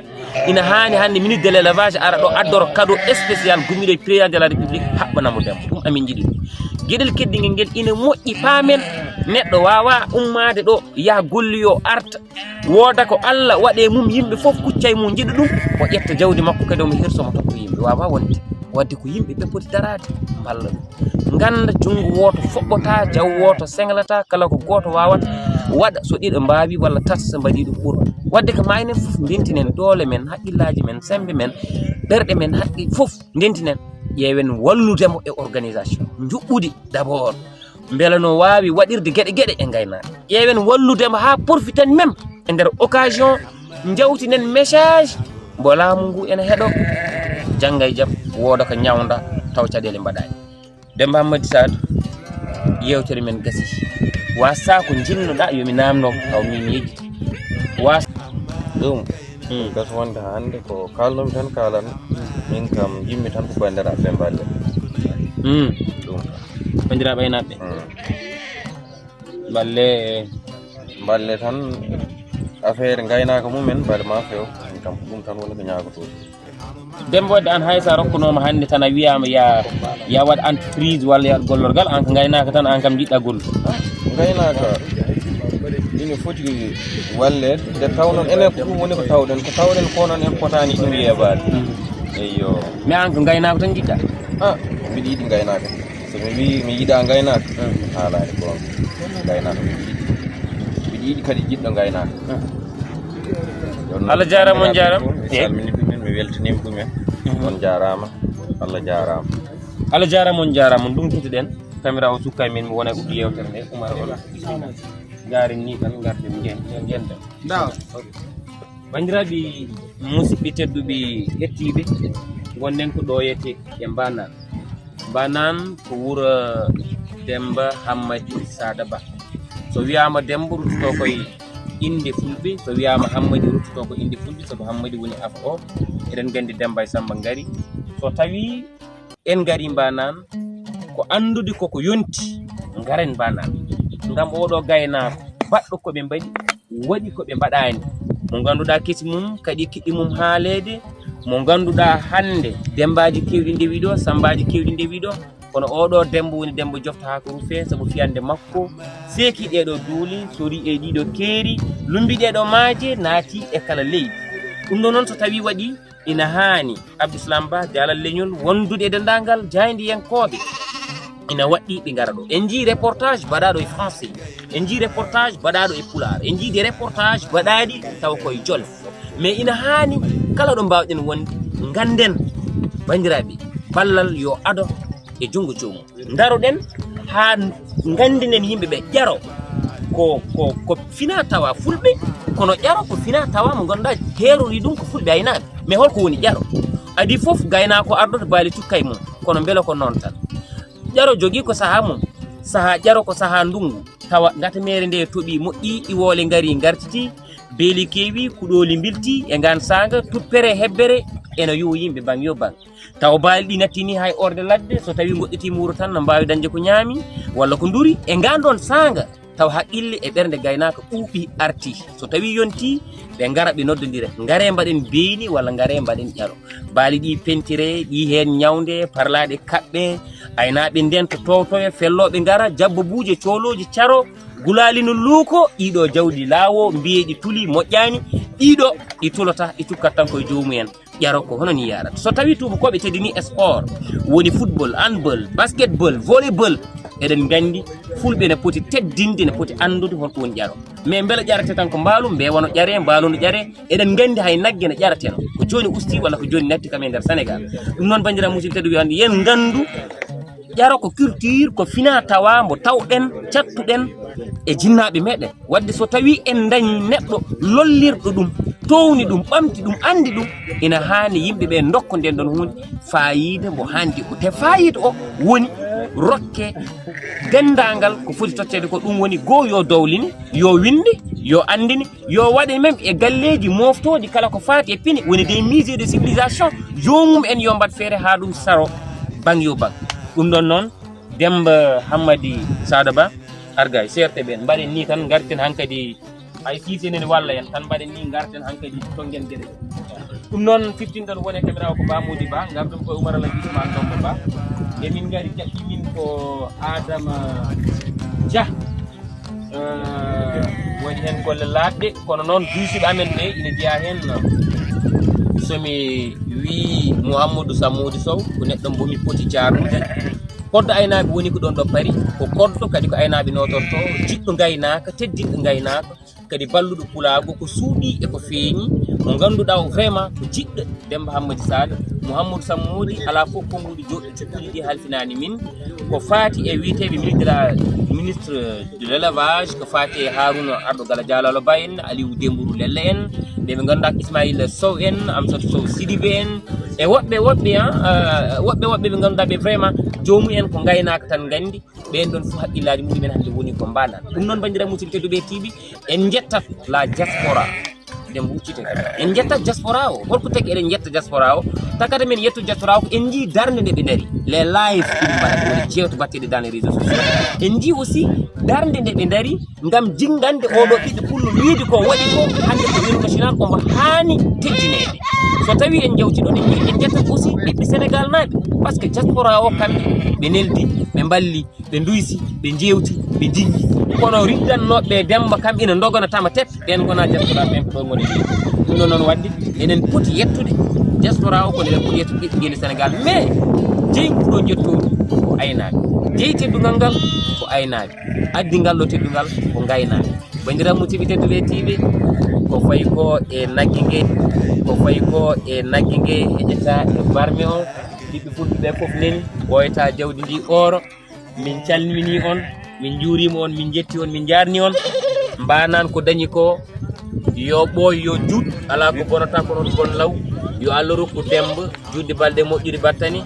Ina haani hannde ministre de l'élevage ara ɗo, addoro cadeau spécial gummiiɗo e président de la République, haɓɓana mo Demba. Ɗum amin njiɗi ɗum. Geɗel keddingel ngel ina moƴƴi, paamen neɗɗo waawa ummaade ɗo, yaha golliyo, arta, wooda ko Allah waɗe mum, yimɓe fof kucca e mum, njiɗa ɗum, o ƴetta jawdi makko kadi, omo hirsa, omo totta yimɓe. Waawa wonde. Wadde ko yimɓe ɓe poti daraade, mballa ɗum. Ngannda junngo wooto foɓɓata, jaw wooto senglata, kala ko gooto waawata waɗa, so ɗiɗo mbaawi walla tata, so mbaɗi ɗum ɓura. Wadde ko maa enen fof ndentinen doole men, haqqillaaji men, semmbe men, ɓerɗe men, haqqi fof ndentinen, ƴeewen wallude mo e organisation njuɓɓudi d'abord, mbela no waawi waɗirde geɗe geɗe e ngaynaaka. Ƴeewen wallude mo haa profitani men e nder occasion, njawtinen message mbo laamu ngu ene heɗo, jannga e jam, wooda ko ñawnda, taw caɗeele mbaɗaani. Demba Hammadi Saadu, yewtere men gasi. Wasa ko njinnoɗaa yo mi naamno, taw min yejjiti. Was- Ɗum, hmm, gas wonde hannde ko kaalnomi tan kaalan. Min kam, yimmi tan ko banndiraaɓe ɓe mballe. Hmm. Ɗum. Banndiraaɓe aynaaɓe. Hmm. Mballe. Mballe tan, affaire ngaynaaka mumen, mbaɗa ma few. Min kam, ko ɗum tan woni ko ñaagotoo. Demba, wadde aan, hay so a rokkunooma hannde tan, a wiyaama ya, ya waɗ entreprise walla ya waɗ gollorgal, aan ko ngaynaaka tan, aan kam njiɗɗa gollude. Ngaynaaka ina foti walleede, nde taw noon enen ko ɗum woni ko tawɗen, ko tawɗen ko noon en potaani ɗum yeebaade. Mm. Eyyo. Mais aan ko ngaynaaka tan njiɗɗa? Ah, mbiɗa yiɗi ngaynaaka. So mi wii mi yiɗaa ngaynaaka, mm, haalaani goonga. Ngaynaaka mbiɗa yiɗi. Mbiɗa yiɗi kadi jiɗɗo ngaynaaka. Mm. Jooni noon, Allah jaaraama, on njaaraama. Mi salmini ɗumen, mi weltaniima ɗumen. Mhm. On njaaraama, Allah jaaraama. Allah jaaraama, on njaaraama. Ndunkitoɗen, kamera o sukka e men, mi wona e uddu yeewtere nde. Umar, on bismillah. Ngaaren ni tan, ngarden, ngen-, ngen-, ngenden. Banndiraaɓe musidɓe tedduɓe hettiiɓe, ngonɗen ko ɗo wiyetee e Mbanaan. Mbanaan ko wuro Demba Hammadi Saada Ba. So wiyaama Demba, ruttotoo ko e innde Fulɓe, so wiyaama Hammadi, ruttotoo ko innde Fulɓe, sabu Hammadi woni afo o. Eɗen nganndi Demba e Sammba ngari. So tawii en ngarii Mbanaan, ko anndude koko yonti, ngaren Mbanaan. Ngam oɗo gaynaako baɗɗo ko ɓe mbaɗi, waɗi ko ɓe mbaɗaani. Mo ngannduɗaa kesi mum, kaɗi kiɗɗi mum haaleede, mo ngannduɗaa hannde demmbaaji keewɗi ndewi ɗo, sammbaaji keewɗi ndewi ɗo, kono oɗo Demba woni Demba jofta haa ko rufee, sabu fiyannde makko seeki ɗee ɗo duule, sori e ɗii ɗo keeri, lummbi ɗee ɗo maaje, naati e kala leydi. Ɗum ɗo noon, so tawii waɗii, ina haani Abdou Salam Ba, Jaalal Leñol, wondude e denndaangal jaayndiyankooɓe. Ina waɗɗii ɓe ngara ɗo. En njii reportage mbaɗaaɗo e français, en njii reportage mbaɗaaɗo e pulaar, en njii des reportages mbaɗaaɗi tawa koye jolof. Mais ina haani kala ɗo mbaawɗen wonde, ngannden, banndiraaɓe, ballal yo ado e junngo joomum. Ndaroɗen haa nganndinen yimɓe ɓe ƴaro ko, ko, ko fina tawa Fulɓe, kono ƴaro ko fina tawa mo ngannduɗaa heerori ɗum ko Fulɓe aynaaɓe. Mais holko woni ƴaro? Adii fof gaynaako ardoto baali cukka e mum, kono mbele ko noon tan? Ƴaro jogii ko sahaa mum. Sahaa ƴaro ko sahaa ndunngu, tawa ngatameere nde toɓii, moƴƴii, iwoole ngarii, ngartitii, beeli keewii, kuɗooli mbiltii e ngaan saanga, tuppere, hebbere ena yowa yimɓe baŋ yo baŋ. Tawa baali ɗi natti ni hay orde ladde, so tawii ngoɗɗitiima wuro tan, no mbaawi dañde ko ñaami walla ko nduri e ngaan ɗoon saanga. Tawa haqqille e ɓernde gaynaaka ɓuuɓi, artii. So tawii yontii, ɓe ngara, ɓe noddondira. Ngaree mbaɗen beeni walla ngaree mbaɗen ƴaro. Baali ɗi pentiree, ɗi heen ñawndee, parlaaɗe kaɓɓee, aynaaɓe ndentoo, toowtoyoo, fellooɓe ngara, jabba buuje, coolooji, caroo, gulaali no luukoo, ɗii ɗoo jawdi laawoo, mbiyee ɗi tulii, moƴƴaani, ɗii ɗoo ɗi tulataa, ɗi cukkat tan koye joomum en. Ƴaro ko hono ni yarata. So tawi tuubakooɓe teddini sport, woni football, handball, basketball, volleyball, eɗen nganndi fulɓe ne poti teddinde, ne poti anndude holko woni ƴaro. Mais mbela ƴarate tan ko mbaalu, mbeewa no ƴare, mbaalu no ƴare, eɗen nganndi hay nagge ne ƴarateno. Ko jooni usti walla ko jooni natti kam e nder Sénégal. Ɗum noon, banndiraaɓe musidɓe tedduɓe, yen nganndu ƴaro ko culture, ko fina tawa mbo tawɗen, cattuɗen e jinnaaɓe meɗen. Wadde so tawi en dañi neɗɗo lollirɗo ɗum, towni ɗum, ɓamti ɗum, anndi ɗum, ina haani yimɓe ɓe ndokka nden ɗon huunde faayiida mbo haandi o. Te faayiida o woni rokke denndaangal ko foti totteede ko, ɗum woni goo yo dowlini, yo winndi, yo anndini, yo waɗe même e galleeji mooftooji kala ko faati e pine, woni des musées de civilisation, joomum en yo mbaɗ feere haa ɗum saro bang yo bang. Ɗum ɗon noon, Demba Hammadi Sada Ba, Argay, C R T ɓen, mbaɗen ni tan, ngarten hankadi, hay Siise nene walla en tan, mbaɗen ni, ngarten hankadi to ngen geɗe. Ɗum noon, fiftinta ɗo woni e caméra o ko Ba Mody Ba, ngarɗum ko Oumar Alaji Ousmane Dombo Ba. E min ngari, jaɓɓi min ko Adama Dia. Eh, waɗi heen golle laaɓɗe, kono noon duusiiɓe amen ɓe ina jeyaa heen. So mi wii Mouhamadou Sammoudi Sow, ko neɗɗo mbo mi poti jaarnude. Koddo aynaaɓe woni ko ɗoon ɗo Paris, ko koddo kadi ko aynaaɓe nootorto, jiɗɗo ngaynaaka, teddinɗo ngaynaaka, kadi balluɗo pulaagu, ko suuɗii e ko feeñi, mo ngannduɗaa o vraiment ko jiɗɗo Demba Hammadi Sada, Mouhamadou Sammoudi, alaa fof konnguɗi joɗɗi cuɓɓiɗi ɗi halfinaani min. Ko faati e wiyeteeɓe ministre de la, ministre de l'élevage, ko faati e Harouna Arɗo Gala Jalalo Ba en, Aliou Dembourou Lelle en, ɓe ɓe ngannduɗaa ko Ismaïla Sow en, Amsatou Sow Sidibé en, e woɓɓe woɓɓe, ah, ah, woɓɓe woɓɓe ɓe ngannduɗaa ɓe vraiment joomum en ko ngaynaaka tan nganndi, ɓeen ɗon fof haqqillaaji mumen hannde woni ko mbaɗa. Ɗum noon, banndiraaɓe musidɓe tedduɓe tiiɓi, en njettat la diaspora. Eɗen mbuccita. En njettat diaspora o. Holko tagi eɗen njetta diaspora o? Takata men yettu diaspora o ko en njii darnde nde ɓe ndari. Les lives ɗum mbaɗata, woni jeewte batteɗe dans les réseaux sociaux. En njii aussi darnde nde ɓe ndari ngam jinngande oɗo ɓiɗɗo pullo, wiide ko waɗi ko hannde ko hymne national, omo haani teddineede. So tawi en njawti ɗon, en njii, en njettat aussi ɓiɓɓe Sénégal naaɓe. Par ce que diaspora o kamɓe ɓe neldi, ɓe mballi, ɓe nduysi, ɓe njeewti, ɓe njinngi. Kono riddannooɓe Demba kam ina ndogana tama tep, ɓeen ngonaa diaspora, ɓeen ko ɗoon ngoni. Ɗum ɗoon noon waɗde, eɗen poti yettude diaspora o, kono eɗen poti yettude ɓiɓɓe ngenndi Sénégal. Mais, jeyi ngu ɗo njettoru ko aynaaɓe. Jeyi teddungal ngal ko aynaaɓe. Addi ngal ɗo teddungal ko ngaynaaɓe. Banndiraaɓe musidɓe tedduɓe tiiɓe, ko fayi ko e nagge nge, ko fayi ko e nagge nge heƴata e barme o. Ɓiɓɓe fulɓe ɓe fof neni, ɓooyata jawdi ndi ooro. Min calmini on, min njuurima on, min njetti on, min njaarni on. Mbanan ko dañi ko, yo ɓooy, yo juut, alaa ko bonata ko noon bon law. Yo Allah rokku Demba juutde balɗe moƴƴude battane,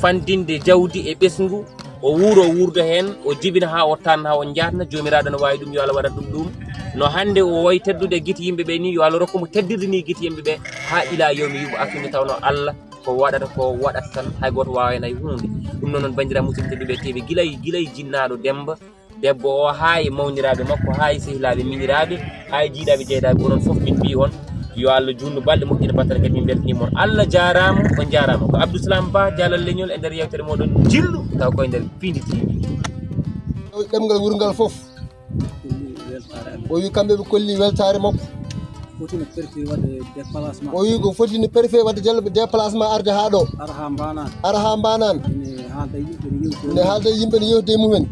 fandinde jawdi e ɓesngu, o wuuro, o wuurda heen, o jibina haa o tan, haa o njaatna. Joomiraaɗo no waawi ɗum, yo Allah waɗan ɗum ɗum. No hannde o wayi teddude gite yimɓe ɓe ni, yo Allah rokku mo teddirde ni gite yimɓe ɓe haa ila yawmi yuɓa asu, nde tawnoo Allah ko waɗata ko waɗata tan, hay gooto waawaa heen hay huunde. Ɗum noon, noon, banndiraaɓe musidɓe tedduɓe, teeɓe gila e, gila e jinnaaɗo Demmba, debbo o, haa e mawniraaɓe makko, haa e sehilaaɓe, miñiraaɓe, haa e jiiɗaaɓe, jeydaaɓe, onon fof min mbiyi on, yo Allah juutnu balɗe moƴƴe, battane kadi min mbeltaniima on. Allah jaaraama, on njaaraama. Ko Abdou Salam Ba, Jaalal Leñol, e nder yeewtere mooɗon Njillu, taw koye nder Piindi T V. Ɗemngal wurngal fof. O wi kamɓe ɓe kolli weltaare makko. Fotino préfet waɗde déplacement. O wi ko fotino préfet waɗde jal-, déplacement arde haa ɗo. Ara haa Mbanan. Ara haa Mbanan. Ene haalda yimɓe, ne yewtoo. Ne haalda yimɓe, ne yewtida e mumen.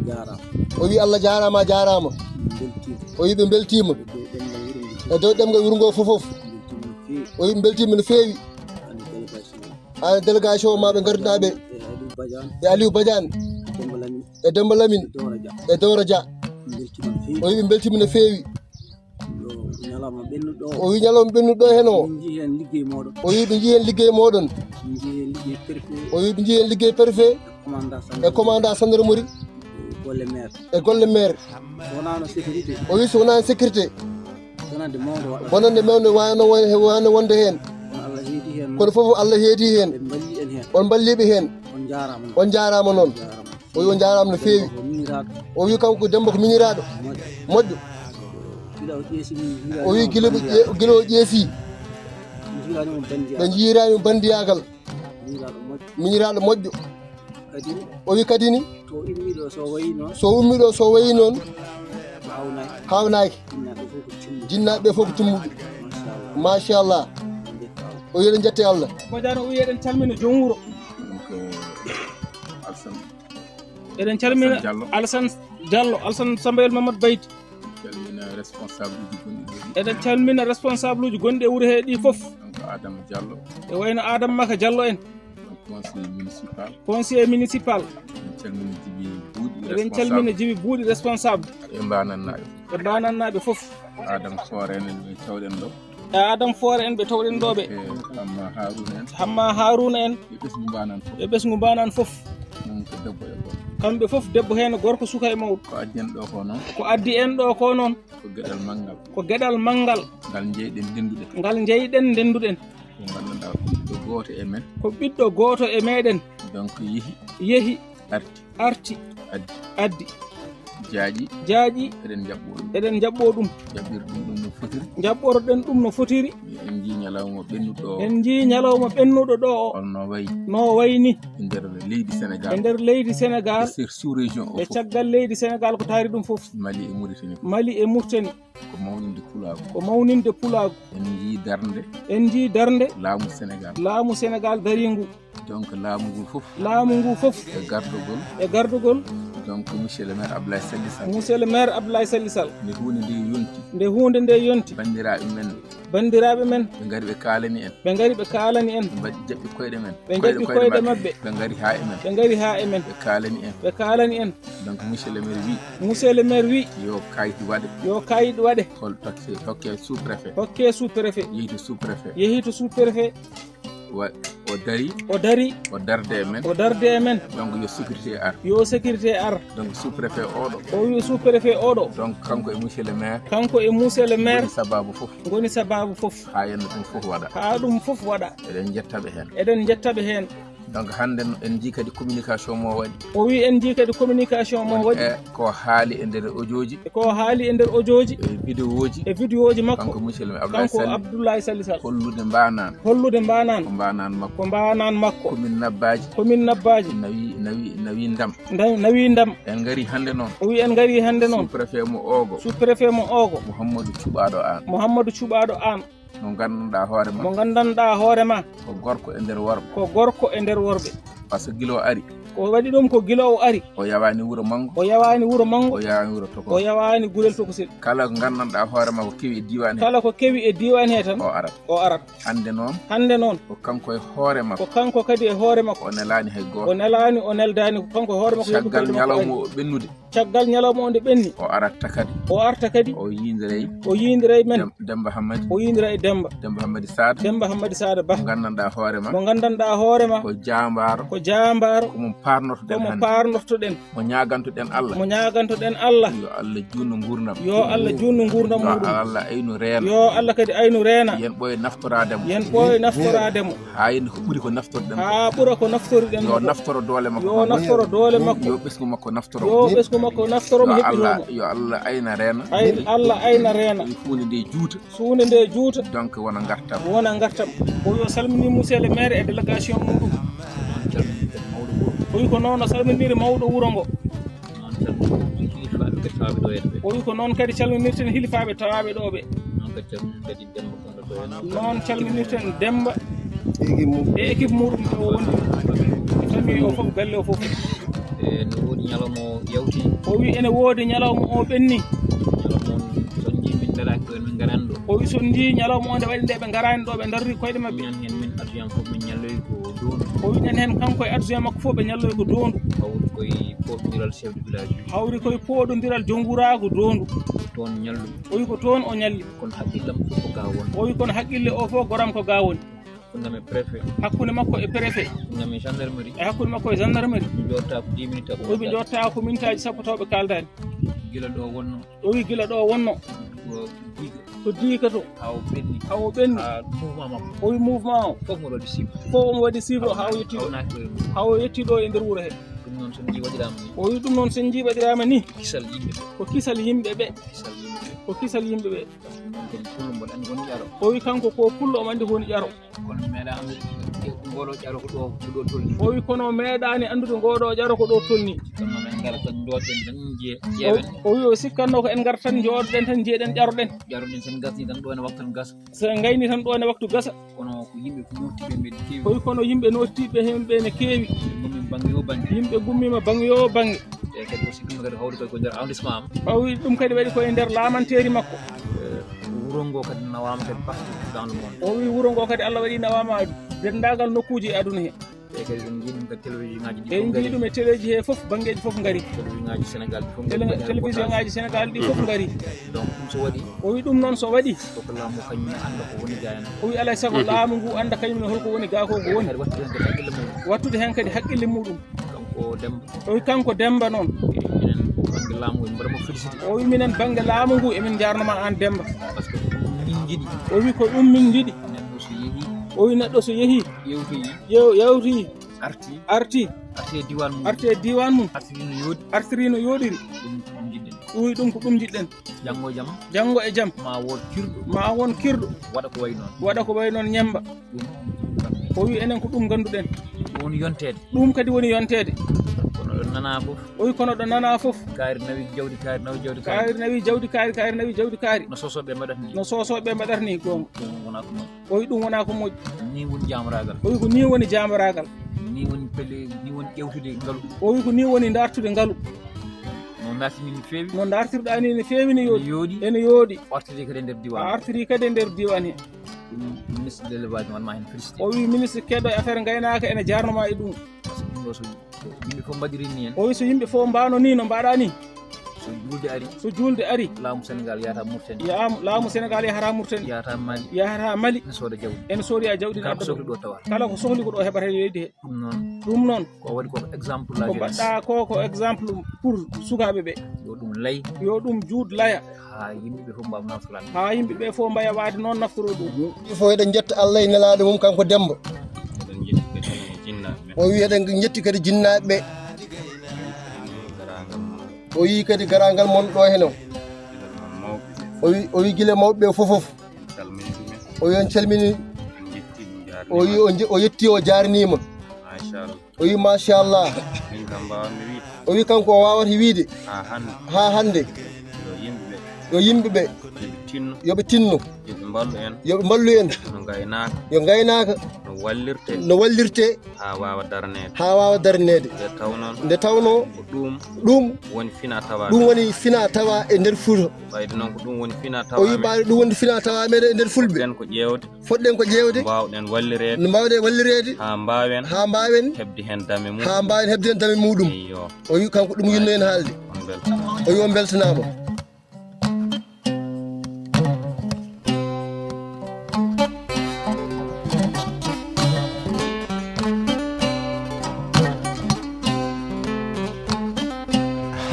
Jaaraama. O wi Allah jaaraama, a jaaraama. Beltiima. O wi ɓe mbeltiima. E dow ɗemngal wuro ngo fof fof. Beltiima no feewi. O wi mbeltiima no feewi. Hannde délégation. Hannde délégation ma ɓe ngardinaa ɓe. E Aliou Badiane. E Aliou Badiane. Demba Lamine. E Demba Lamine. E Doro Dia. E Doro Dia. Beltiima no feewi. O wi ɓe mbeltiima no feewi. Yo ñalawma ɓennuɗo o. O wi ñalawma ɓennuɗo heen o. Min njii heen liggey mooɗon. O wi ɓe njii heen liggey mooɗon. Min njii heen liggey préfet. O wi ɓe njii heen liggey préfet. E commandant gendarmerie. E commandant gendarmerie. E golle maire. E golle maire. So wonaano sécurité. O wi so wonaano sécurité. Bonannde mawnde waɗata. Bonannde mawnde waawno won-, waawno wonde heen. Kono Allah heedi heen. Kono fof Allah heedi heen. Ɓe mballii en heen. On mballii ɓe heen. On njaaraama noon. On njaaraama noon. On njaaraama. O wi on njaaraama no feewi. Ko miñiraaɗo. O wi kanko Demmba ko miñiraaɗo. Moƴƴo. Moƴƴo. Gila o ƴeesi min, gila o wi gila o ƴe-, gila o ƴeesi. Min njiiraani mo banndiyaagal. Ɓe njiiraani mo banndiyaagal. Miñiraaɗo moƴƴo. Miñiraaɗo moƴƴo. Kadi ni. O wi kadi ni. So ummii ɗo, so wayi noon. So ummii ɗo, so wayi noon. Haawnaaki. Haawnaaki. Jinnaaɓe fof ko timmuɓe. Jinnaaɓe fof ko timmuɓe. Machallah. Machallah. Min njettaa on. O wiyi eɗen njetti Allah. Badiane o wiyi eɗen calmina joom wuro. Donc, euh, Alsan. Eɗen calmina Alsan Diallo. Alsan Diallo, Alsan Sambayel Mamadou Bayti. Calmina responsable uji gonɗi ɗo ɗi. Eɗen calmina responsable uji gonɗi e wuro he ɗi fof. Donc Adama Diallo. E wayno Adama Maka Diallo en. Donc conseiller municipal. Conseiller municipal. Eɗen calmina Jibi Buuɗi. Eɗen calmina responsable. Jibi Buuɗi responsable. E Mbanannaaɓe. E Mbanannaaɓe fof. Adama Foore en ɓe tawɗen ɗo. E Adama Foore en ɓe tawɗen ɗo ɓe. E Hamma Haruna en. Hamma Haruna en. E ɓesngu Mbanan fof. E ɓesngu Mbanan fof. Ɗum ko debbo e gorko. Kamɓe fof, debbo heen, gorko, suka e mawɗo. Ko addi en ɗo ko noon. Ko addi en ɗo ko noon. Ko geɗal manngal. Ko geɗal manngal. Ngal njeyɗen, ndennduɗen. Ngal njeyɗen, ndennduɗen. Ko nganndanɗaa ko ɓiɗɗo gooto e men. Ko ɓiɗɗo gooto e meɗen. Donc yehi. Yehi. Arti. Arti. Addi. Addi. Jaaƴi. Jaaƴi. Eɗen njaɓɓoo ɗum. Eɗen njaɓɓoo ɗum. Njaɓɓirɗen ɗum no fotiri. Njaɓɓoroɗen ɗum no fotiri. En njii ñalawma ɓennuɗo o. En njii ñalawma ɓennuɗo ɗo o. Holno wayi. No wayi ni. E nder leydi Sénégal. E nder leydi Sénégal. E nder sous-région o fof. E caggal leydi Sénégal ko taari ɗum fof. Mali e Mauritanie fof. Mali e Mauritanie. Ko mawninde pulaagu. Ko mawninde pulaagu. En njii darnde. En njii darnde. Laamu Sénégal. Laamu Sénégal dariingu. Donc laamu ngu fof. Laamu ngu fof. E gardogol. E gardogol. Donc monsieur le maire Abdoulaye Sall Sall. Monsieur le maire Abdoulaye Sall Sall. Nde huunde nde yonti. Nde huunde nde yonti. Banndiraaɓe men. Banndiraaɓe men. Ɓe ngari ɓe kaalani en. Ɓe ngari ɓe kaalani en. Ɓe mbaɗi jaɓɓi koyɗe men. Ɓe jaɓɓi koyɗe maɓɓe. Ɓe ngari haa e men. Ɓe ngari haa e men. Ɓe kaalani en. Ɓe kaalani en. Donc monsieur le maire wi. Monsieur le maire wi. Yo kayit waɗe. Yo kayit waɗe. Hol tokke, hokke sous-préfet. Hokke sous-préfet. Yehi to sous-préfet. Yehi to sous-préfet. Wa-, o dari. O dari. O darde e men. O darde e men. Donc yo sécurité ar. Yo sécurité ar. Donc sous-préfet oɗo. O wi sous-préfet oɗo. Donc kanko e monsieur le maire. Kanko e monsieur le maire. Ngoni sababu fof. Ngoni sababu fof. Haa en ɗum fof waɗa. Haa ɗum fof waɗa. Eɗen njettaɓe heen. Eɗen njettaɓe heen. Donc hannde no en njii kadi communication mo waɗi. O wi en njii kadi communication mo waɗi. E ko haali e nder audioji. E ko haali e nder audioji. E vidéoji. E vidéoji makko. Kanko monsieur le maire Abdoulaye Sall. Kanko Abdoulaye Sall Sall. Hollude Mbanan. Hollude Mbanan. Ko Mbanan makko. Ko Mbanan makko. Commune Nabbaji. Commune Nabbaji. Nawi, nawi, nawi ndam. Nda-, nawi ndam. En ngari hannde noon. O wi en ngari hannde noon. Sous-préfet mo Ogo. Sous-préfet mo Ogo. Mouhamadou Cuɓaaɗo Aan. Mouhamadou Cuɓaaɗo Aan. Mo nganndanɗaa hoore ma. Mo nganndanɗaa hoore ma. Ko gorko e nder worɓe. Ko gorko e nder worɓe. Par ce que gila o ari. Ko waɗi ɗum ko gila o ari. O yawaani wuro manngo. O yawaani wuro manngo. O yawaani wuro tokosel. O yawaani gurel tokosel. Kala ko nganndanɗaa hoore ma ko kewi e diiwaan he. Kala ko kewi e diiwaan he tan. O arat. O arat. Hannde noon. Hannde noon. Ko kanko e hoore makko. Ko kanko kadi e hoore makko. O nelaani hay gooto. O nelaani, o neldaani, ko kanko e hoore makko. Caggal ñalawma o ɓennude. Caggal ñalawma o nde ɓenni. O aratta kadi. O arta kadi. O yiindiray. O yiindiray men. Dem-, Demba Hammadi. O yiindira e Demba. Demba Hammadi Sada. Demba Hammadi Sada Ba. Mo nganndanɗaa hoore ma. Mo nganndanɗaa hoore ma. Ko jaambaaro. Ko jaambaaro. Ko mo paarnortoɗen hannde. Ko mo paarnortoɗen. Mo ñaagantoɗen Allah. Mo ñaagantoɗen Allah. Yo Allah juutnu nguurndam. Yo Allah juutnu nguurndam muɗum. Yo Allah aynu reena. Yo Allah kadi aynu reena. Yen ɓooy naftoraade mo. Yen ɓooy naftoraade mo. Haa yinde ko ɓuri ko naftorɗen ko. Haa ɓura ko naftorɗen ko. Yo naftoro doole makko. Yo naftoro doole makko. Yo ɓesngu makko naftoro mo. Yo ɓesngu makko naftoro mo, heɓɓitoro mo. Yo Allah, yo Allah ayna reena. Ay-, Allah ayna reena. Huunde nde juuta. Suunde nde juuta. Donc wona ngartam. Wona ngartam. O yo salmini monsieur le maire e délégation muɗum. O wi ko noon o salminiri mawɗo wuro ngo. Noon calminirten hilifaaɓe kadi tawaaɓe ɗo e ɗo ɓe. O wi ko noon kadi calminirten hilifaaɓe tawaaɓe ɗo ɓe. Noon kadi calminirten kadi Demba Kondo ɗo e ɗo. Noon calminirten Demba e équipe muɗum ɗo wondi. E famille o fof, galle o fof. E no woodi ñalawma o yawti. O wi ene woodi ñalawma o ɓenni. Ñalawma on so njii min daraaki ɗo en, min ngaraani ɗo. O wi so njii ñalawma o nde waɗi nde ɓe ngaraani ɗo, ɓe darri koyɗe maɓɓe. Minen heen min adjoint fof min ñalloyi ko Doondu. O wi en heen kanko e adjoint makko fof ɓe ñalloyi ko Doondu. Hawri koye pooɗondiral chef de village uji. Hawri koye pooɗondiral jom wuraagu Doondu. Ko toon ñallu. O wi ko toon o ñalli. Kono hakkillam fof ko ga won. O wi kono hakkille o fof goram ko ga woni. Hakkunde am e préfet. Hakkunde makko e préfet. Hakkunde am e gendarmerie. E hakkunde makko e gendarmerie. Min jooɗta ko dix minutes. O wi ɓe jooɗta ko minutaaji sappo taw ɓe kaaldaani. Gila ɗo wonno. O wi gila ɗo wonno. Ko diga. Ko diga to. Haa o ɓenni. Haa o ɓenni. Haa mouvement makko. O wi mouvement o. Fof mo waɗi cible. Fof omo waɗi cible o haa o yetti ɗo. Haa o naati ɗo e wuro. Haa o yetti ɗo e nder wuro he. Ɗum noon so njii waɗiraama ni. O wi ɗum noon so njii waɗiraama ni. Kisal yimɓe ɓe. Ko kisal yimɓe ɓe. Kisal yimɓe ɓe. Ko kisal yimɓe ɓe. O wi kanko ko pullo, omo anndi ko woni ƴaro. Kono meeɗa anndude ngooɗo ƴaro ko ɗo, ko ɗo tolni. O wi kono meeɗaani anndude ngooɗo ƴaro ko ɗo tolni. Kono noon en ngara tan njooɗɗen tan njiye, ƴeewen. O wi o sikkatno ko en ngara tan njooɗɗen tan njiyeɗen ƴaroɗen. Ƴaroɗen sen gasni tan ɗo ene waktu tan gasa. So en ngayni tan ɗo ene waktu gasa. Kono ko yimɓe ko nootiiɓe ɓe keewi. O wi kono yimɓe nootiiɓe heen ɓe ne keewi. Yimɓe gummiima bannge yo bannge. Yimɓe gummiima bannge yo bannge. E kadi aussi ɗum kadi hawri koye ko nder arrondissement am. O wi ɗum kadi waɗi koye nder laamanteeri makko. E wuro ngo kadi nawaama kadi partout dans le monde. O wi wuro ngo kadi Allah waɗi nawaama denndaangal nokkuuji e aduna he. E kadi ɗum njiɗum kadi télévision ngaji ɗi. En fof njiɗum e téléji he fof, banngeeji fof ngari. Télévision ngaji Sénégal ɗi fof ngari. Télévision ngaji Sénégal ɗi fof ngari. Donc ɗum so waɗi. O wi ɗum noon so waɗi. Ko laamu kañum ne annda ko woni ga en. O wi alay sago laamu ngu annda kañum ne holko woni ga ko ko woni. Kadi wattude heen kadi haqqille muɗum. Wattude heen kadi haqqille muɗum. Kanko Demba. O wi kanko Demba noon. Minen bannge laamu ngu, mbaɗa mo félicité. O wi minen bannge laamu ngu emin njaarnoma aan Demba. Parce que ɗum min njiɗi. O wi ko ɗum min njiɗi. Neɗɗo so yehi. O wi neɗɗo so yehi. Yewtoyi. Yew-, yewtoyi. Arti. Arti. Arti e diiwaan mum. Arti e diiwaan mum. Artiri no yooɗi. Artiri no yooɗiri. Ɗum ko ɗum njiɗɗen. O wi ɗum ko ɗum njiɗɗen. Janngo e jam. Janngo e jam. Ma wood kirɗo. Ma won kirɗo. Waɗa ko wayi noon. Waɗa ko wayi noon ñemmba. Ɗum, ɗum, ɗum, ɗum. O wi enen ko ɗum ngannduɗen. Ɗum woni yonteede. Ɗum kadi woni yonteede. Kono ɗo nana fof. O wi kono ɗo nana fof. Kaari nawi jawdi, kaari nawi jawdi, kaari. Kaari nawi jawdi, kaari, kaari nawi jawdi, kaari. No soosooɓe mbaɗata ni. No soosooɓe mbaɗata ni, goonga. Ɗum wonaa ko moƴƴi. O wi ɗum wonaa ko moƴƴi. Ni woni jaamoraagal. O wi ko ni woni jaamoraagal. Ni woni pelle, ni woni ƴewtude ngalu. O wi ko ni woni dartude ngalu. No dartini no feewi. No dartirɗaa ni no feewi, no yooɗi. Yooɗi. Ene yooɗi. Artiri kadi e nder diiwaan. A artiri kadi e nder diiwaan he. Ɗum ministre de l'élevage wonma heen félicité. O wi ministre keɗɗo e affaire ngaynaaka ene jaarnoma e ɗum. Par ce que ɗum ɗo so yimɓe fof mbaɗiri ni en. O wi so yimɓe fof mbaano ni no mbaɗa ni. So juulde ari. So juulde ari. Laamu Sénégal yahata Mauritanie. Yaamu-, laamu Sénégal yahata Mauritanie. Yahata Mali. Yahata Mali. Ene sooda jawdi. Ene sooda jawdi. Kala ko sohli ɗo tawa. Kala ko sohli ko ɗo heɓata e leydi he. Ɗum noon. Ɗum noon. Ko waɗi ko exemple la jeunesse. Ko mbaɗɗa ko, ko exemple pour sukaaɓe ɓe. Yo ɗum lay. Yo ɗum juut laya. Haa yimɓe ɓe fof mbaawa naftorade. Haa yimɓe ɓe fof mbaya waade noon naftoro ɗum. Yimɓe fof eɗen njetta Allah e nelaaɗo mum kanko Demba. Eɗen njetti kadi jinnaaɓe ɓe. O wi eɗen njetti kadi jinnaaɓe ɓe. Garaangal mon. O yi kadi garaangal mon ɗo heno. Giɗal mon mawɓe ɓe. O wi, o wi gila mawɓe ɓe fof fof. En calmini ɗumen. O wi en calmini. En njetti ɗum jaarnima. O wi o nje-, o yetti o jaarnima. Machallah. O wi machallah. Min kam mbaawatmi wiide. O wi kanko o waawata wiide. Haa hannde. Haa hannde. Yo yimɓe ɓe. Yo yimɓe ɓe. Yo ɓe tinno. Yo ɓe tinno. Yo ɓe mballu en. Yo ɓe mballu en. No ngaynaaka. Yo ngaynaaka. No wallirte. No wallirte. Haa waawa darneede. Haa waawa darneede. Nde tawnoo. Nde tawnoo. Ko ɗum. Ɗum. Woni fina tawa. Ɗum woni fina tawa e nder Fuuta. Ɓayde noon ko ɗum woni fina tawa. O wi men. Ɓayde ɗum woni fina tawa meɗen e nder Fulɓe. Ɗen ko ƴeewde. Fotɗen ko ƴeewde. Mbaawɗen wallireede. No mbaawɗen wallireede. Haa mbaawen. Haa mbaawen. Heɓde heen dame mum. Haa mbaawen heɓde heen dame muɗum. Eyyo. O wi kanko ɗum yinno en haalde. On mbeltanaama. O wi on mbeltanaama.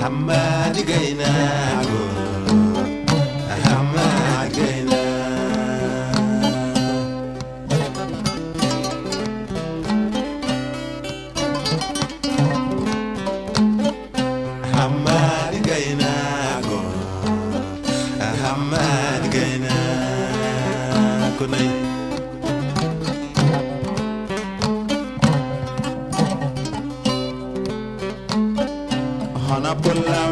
Hammadi Gaynaago, Hammadi Gaynaago. Hammadi Gaynaago, Hammadi Gaynaago nayi. Hono pullam